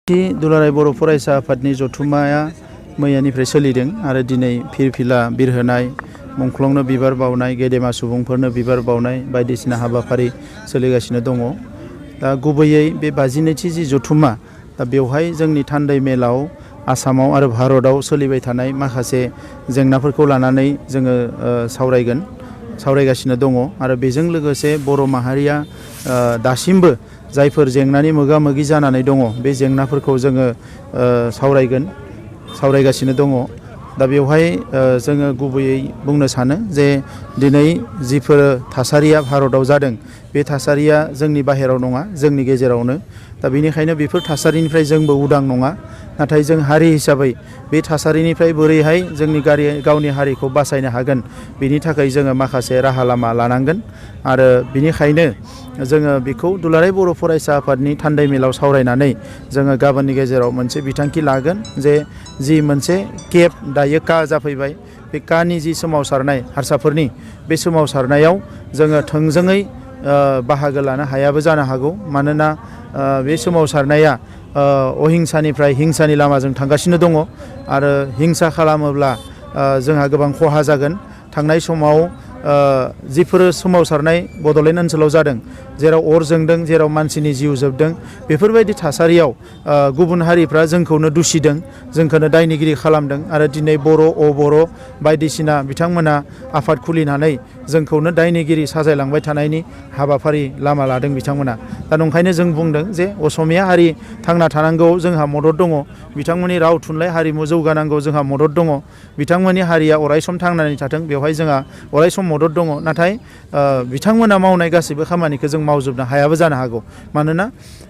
दुलाराय बर' फरायसा आफादनि जथुम्माया मैयानिफ्राय सोलिदों आरो दिनै फिरफिला बिरहोनाय मुंख्लंनो बिबार बावनाय गेदेमा सुबुंफोरनो बिबार बावनाय बायदिसिना हाबाफारि सोलिगासिनो दङ। दा गुबैयै बे 52थि जि जथुम्मा दा बेवहाय जोंनि थान्दै मेलाव आसामाव आरो भारतआव सोलिबाय थानाय माखासे जेंनाफोरखौ लानानै जोङो सावरायगासिनो दङ आरो बेजों लोगोसे बर' माहारिया दासिमबो जायफोर जेंनानि मोगा-मोगि जानानै दङ बे जेंनाफोरखौ जोङो सावरायगासिनो दङ। दा बेवहाय जोङो गुबैयै बुंनो सानो जे दिनै जिफोर थासारिया भारतआव जादों बे थासारिया जोंनि बाहेराव नङा, जोंनि गेजेरावनो। दा बेनिखायनो बेफोर थासारिनिफ्राय जोंबो उदां नङा, नाथाय जों हारि हिसाबै बे थासारिनिफ्राय बोरैहाय जोंनि गावनि हारिखौ बासायनो हागोन बेनि थाखाय जोङो माखासे राहा लामा लानांगोन आरो बेनिखायनो जोङो बेखौ दुलाराय बर' फरायसा आफादनि थान्दै मेलाव सावरायनानै जोङो गाबोननि गेजेराव मोनसे बिथांखि लागोन जे जि मोनसे केप दायो का जाफैबाय, बे कानि जि सोमावसारनाय हारसाफोरनि बे सोमावसारनायाव जोङो थोंजोङै बाहागो लानो हायाबो जानो हागौ। मानोना बे सोमावसारनाया अहिंसानिफ्राय हिंसानि लामाजों थांगासिनो दङ आरो हिंसा खालामोब्ला जोंहा गोबां खहा जागोन। थांनाय समाव जिफोर सोमावसारनाय बड'लेण्ड ओनसोलाव जादों, जेराव अर जोंदों, जेराव मानसिनि जिउ जोबदों, बेफोरबायदि थासारियाव गुबुन हारिफ्रा जोंखौनो दुसिदों, जोंखौनो दायनिगिरि खालामदों आरो दिनै बर' अबर' बायदिसिना बिथांमोना आफाद खुलिनानै जोंखौनो दायनिगिरि साजायलांबाय थानायनि हाबाफारि लामा लादों बिथांमोना। दा नंखायनो जों बुंदों जे असमिया हारि थांना थानांगौआव जोंहा मदद दङ, बिथांमोननि राव थुनलाइ हारिमु जौगानांगौ जोंहा मदद दङ, बिथांमोननि हारिया अरायसम थांनानै थाथों बेवहाय जोंहा अरायसम मदद दङ। नाथाय बिथांमोना मावनाय गासैबो खामानिखौ जों मावजोबनो हायाबो जानो हागौ। मानोना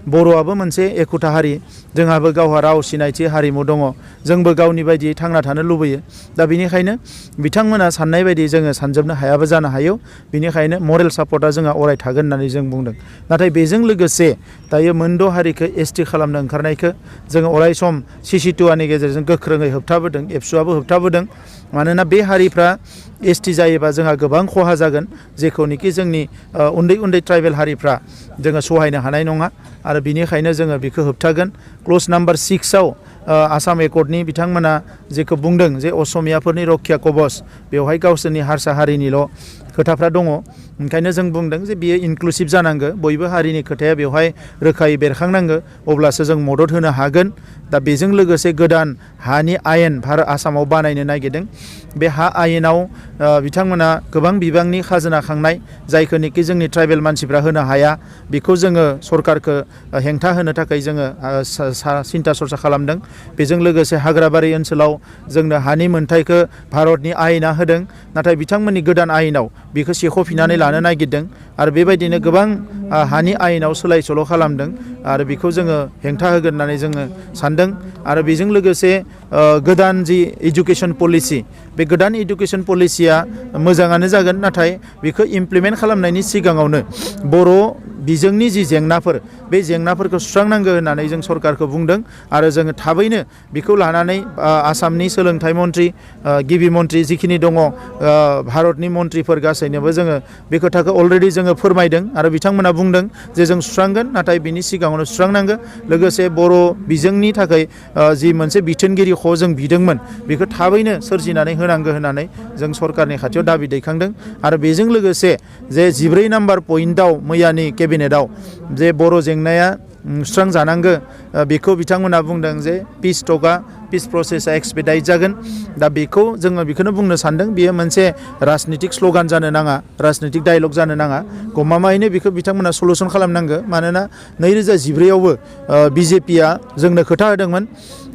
बर'आबो मोनसे एखुथा हारि, जोंहाबो गावहा राव सिनायथि हारिमु दङ, जोंबो गावनि बायदियै थांना थानो लुबैयो। दा बेनिखायनो बिथांमोना साननाय बायदि जोङो सानजोबनो हायाबो जानो हायो। बेनिखायनो मरेल सापर्टआ जोंहा अराय थागोन होननानै जों बुंदों। नाथाय बेजों लोगोसे दायो मोनद' हारिखौ एसटि खालामनो ओंखारनायखौ जोङो अरायसम CC2Aनि गेजेरजों गोख्रोङै होबथाबोदों, एबसुआबो होबथाबोदों। मानोना बे हारिफ्रा एसटि जायोबा जोंहा गोबां खहा जागोन, जेखौनोखि जोंनि उन्दै उन्दै ट्राइबेल हारिफ्रा जोङो सहायनो हानाय नङा आरो बिनिखायनो जोङो बेखौ होबथागोन। क्ल'ज नाम्बार 6आव आसाम एकर्डनि बिथांमोना जेखौ बुंदों जे असमियाफोरनि रक्षा कवच, बेवहाय गावसोरनि हारसा हारिनिल' खोथाफ्रा दङ। ओंखायनो जों बुंदों जे बियो इनक्लुसिभ जानांगौ, बयबो हारिनि खोथाया बेवहाय रोखायै बेरखांनांगौ, अब्लासो जों मदद होनो हागोन। दा बेजों लोगोसे गोदान हानि आयेन आसामाव बानायनो नागिरदों। बे हा आयेनाव बिथांमोना गोबां बिबांनि खाजोना खांनाय, जायखौनोखि जोंनि ट्राइबेल मानसिफ्रा होनो हाया, बेखौ जोङो सरकारखौ हेंथा होनो थाखाय जोङो सिन्था सरसा खालामदों। बेजों लोगोसे हाग्राबारि ओनसोलाव जोंनो हानि मोनथायखौ भारतनि आयेना होदों, नाथाय बिथांमोननि गोदान आयेनाव बेखौ सेख'फिननानै लानो नागिरदों आरो बेबायदिनो गोबां हानि आयेनाव सोलाय सोल' खालामदों आरो बेखौ जोङो हेंथा होगोन होननानै जोङो सानदों। आरो बेजों लोगोसे गोदान जि इडुकेसन पलिसि, बे गोदान इडुकेसन पलिसिया मोजाङानो जागोन, नाथाय बेखौ इमप्लिमेन्ट खालामनायनि सिगाङावनो बर' बिजोंनि जि जेंनाफोर, बे जेंनाफोरखौ सुस्रांनांगौ होननानै जों सरकारखौ बुंदों आरो जोङो थाबैनो बेखौ लानानै आसामनि सोलोंथाइ मन्त्रि, गिबि मन्त्रि जिखिनि दङ, भारतनि मन्त्रिफोर गासैनोबो जोङो बे खोथाखौ अलरेडि जोङो फोरमायदों आरो बिथांमोना बुंदों जे जों सुस्रांगोन, नाथाय बिनि सिगाङावनो सुस्रांनांगौ। लोगोसे बर' बिजोंनि थाखाय जि मोनसे बिथोनगिरि जों बिदोंमोन, बेखौ थाबैनो सोरजिनानै होनांगौ होननानै जों सरकारनि खाथियाव दाबि दैखांदों। आरो बेजों लोगोसे जे 14 नाम्बार पइन्टआव मैयानि केबिनेटआव जे बर' जेंनाया सुस्रांजानांगौ, बेखौ बिथांमोना बुंदों जे पिस प्रसेसा एक्सपेडाइट जागोन। दा बेखौ जोङो बेखौनो बुंनो सानदों, बेयो मोनसे राजनितिक स्ल'गान जानो नाङा, राजनितिक डायलग जानो नाङा, गमामायैनो बेखौ बिथांमोना सलुसन खालामनांगौ। मानोना 2014आवबो BJPआ जोंनो खोथा होदोंमोन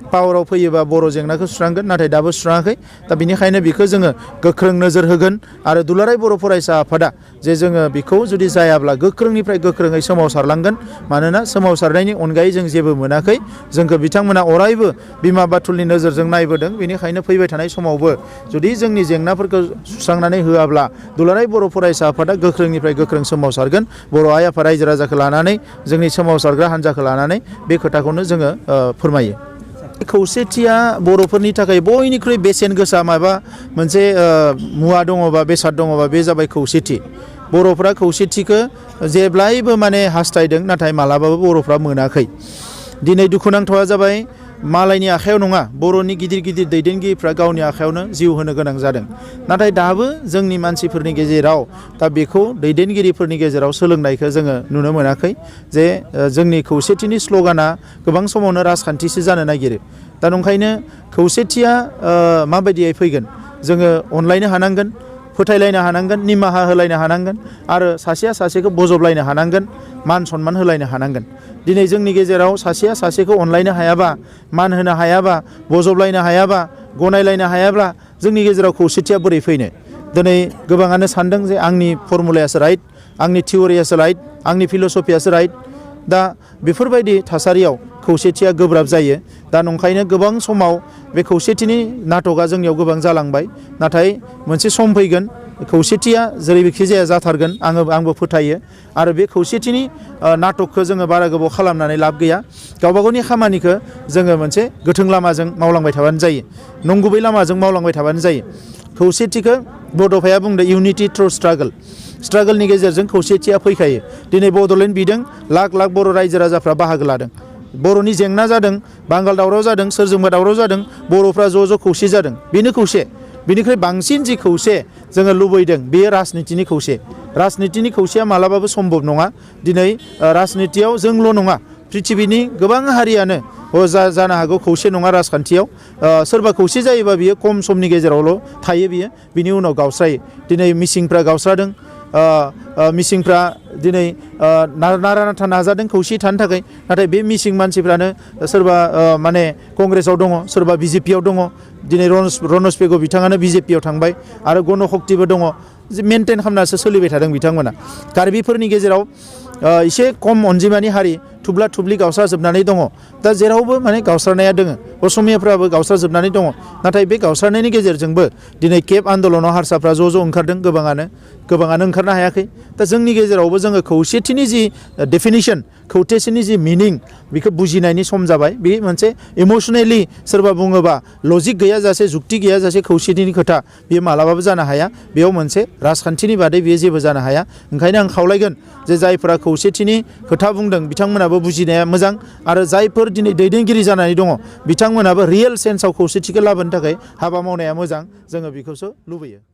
पावाराव फैयोबा बर' जेंनाखौ सुस्रांगोन, नाथाय दाबो सुस्राङाखै। दा बेनिखायनो बेखौ जोङो गोख्रों नोजोर होगोन आरो दुलाराय बर' फरायसा आफादा जे जोङो बेखौ जुदि जायाब्ला गोख्रोंनिफ्राय गोख्रोङै सोमावसारलांगोन। मानोना सोमावसारनायनि अनगायै जों जेबो मोनाखै, जोंखौ बिथांमोना अरायबो बिमा बाथुलनि नोजोरजों नायबोदों। बेनिखायनो फैबाय थानाय समावबो जुदि जोंनि जेंनाफोरखौ सुस्रांनानै होआब्ला दुलाराय बर' फरायसा आफादा गोख्रोंनिफ्राय गोख्रों सोमावसारगोन। बर' आइ आफाद रायजो राजाखौ लानानै, जोंनि सोमावसारग्रा हान्जाखौ लानानै बे खोथाखौनो जोङो फोरमायो। खौसेथिया बर'फोरनि थाखाय बयनिख्रुइ बेसेन गोसा माबा मोनसे मुवा दङबा, बेसाद दङबा, बे जाबाय खौसेथि। बर'फ्रा खौसेथिखौ जेब्लायबो हास्थायदों, नाथाय मालाबाबो बर'फ्रा मोनाखै। दिनै दुखुनांथावा जाबाय मालायनि आखायाव नङा बर'नि गिदिर गिदिर दैदेनगिरिफ्रा गावनि आखायावनो जिउ होनो गोनां जादों नाथाय दाबो जोंनि मानसिफोरनि गेजेराव दा बेखौ दैदेनगिरिफोरनि गेजेराव सोलोंनायखौ जोङो नुनो मोनाखै जे जोंनि खौसेथिनि स्ल'गाना गोबां समावनो राजखान्थिसो जानो नागिरो दा नंखायनो खौसेथिया माबायदियै फैगोन जोङो अनलायनो हानांगोन फोथायलायनो हानांगोन निमाहा होलायनो हानांगोन आरो सासेया सासेखौ बजबलायनो हानांगोन मान सनमान होलायनो हानांगोन दिनै जोंनि गेजेराव सासेया सासेखौ अनलायनो हायाबा मान होनो हायाबा बजबलायनो हायाबा गनायलायनो हायाब्ला जोंनि गेजेराव खौसेथिया बोरै फैनो दिनै गोबाङानो सानदों जे आंनि फर्मुलायासो राइट आंनि थियरियासो राइट आंनि फिल'सफियासो राइट दा बेफोरबायदि थासारियाव खौसेथिया गोब्राब जायो दा नंखायनो गोबां समाव बे खौसेथिनि नाटकआ जोंनियाव गोबां जालांबाय नाथाय मोनसे सम फैगोन खौसेथिया जेरैखि जाया जाथारगोन आंबो फोथायो आरो बे खौसेथिनि नाटकखौ जोङो बारा गोबाव खालामनानै लाब गैया गावबा गावनि खामानिखौ जोङो मोनसे गोथों लामाजों मावलांबाय थाबानो जायो नंगुबै लामाजों मावलांबाय थाबानो जायो खौसेथिखौ बड'फाया बुंदों इउनिटि थ्रु स्ट्रागोलनि गेजेरजों खौसेथिया फैखायो दिनै बड'लेण्ड बिदों लाख लाख बर' रायजो राजाफ्रा बाहागो लादों बर'नि जेंना जादों बांगाल दावराव जादों सोरजोंबा दावराव जादों बर'फ्रा ज' खौसे जादों बेनो खौसे बिनिख्रुइ बांसिन जि खौसे जोङो लुबैदों बेयो राजनितिनि खौसेया मालाबाबो सम्भब नङा दिनै राजनितियाव जोंल' नङा पृथिबिनि गोबां हारियानो जानो हागौ खौसे नङा राजखान्थियाव सोरबा खौसे जायोबा बियो खम समनि गेजेरावल' थायो बिनि उनाव गावस्रायो दिनै मिसिंफ्रा गावस्रादों मिसिंफ्रा दिनै नारा नाथा नाजादों खौसे थानो थाखाय नाथाय बे मिसिं मानसिफ्रानो सोरबा माने कंग्रेसाव दङ सोरबा बिजेपियाव दङ दिनै रनज पेगु बिथाङानो बिजेपियाव थांबाय आरो गण शक्तिबो दङ मेनटेन खालामनासो सोलिबाय थादों बिथांमोना कार्बिफोरनि गेजेराव एसे खम अनजिमानि हारि थुब्ला थुब्लि गावस्राजोबनानै दङ दा जेरावबो माने गावस्रानाया दोङो असमियाफ्राबो गावस्राजोबनानै दङ नाथाय बे गावस्रानायनि गेजेरजोंबो दिनै केप आन्दलनाव हारसाफ्रा ज' ओंखारदों गोबाङानो ओंखारनो हायाखै दा जोंनि गेजेरावबो जोङो खौसेथिनि जि डेफिनिसन खौसेथिनि जि मिनिं बेखौ बुजिनायनि सम जाबाय बे मोनसे इमसनेलि सोरबा बुङोबा लजिक गैयाजासे जुक्ति गैयाजासे खौसेथिनि खोथा बेयो मालाबाबो जानो हाया बेयाव मोनसे राजखान्थिनि बादै बेयो जेबो जानो हाया ओंखायनो आं खावलायगोन जे जायफोरा खौसेथिनि खोथा बुंदों बिथांमोनाबो बुजिनाया मोजां आरो जायफोर दिनै दैदेनगिरि जानानै दङ बिथांमोनाबो रियेल सेन्सआव खौसेथिखौ लाबोनो थाखाय हाबा मावनाया मोजां जोङो बेखौसो लुबैयो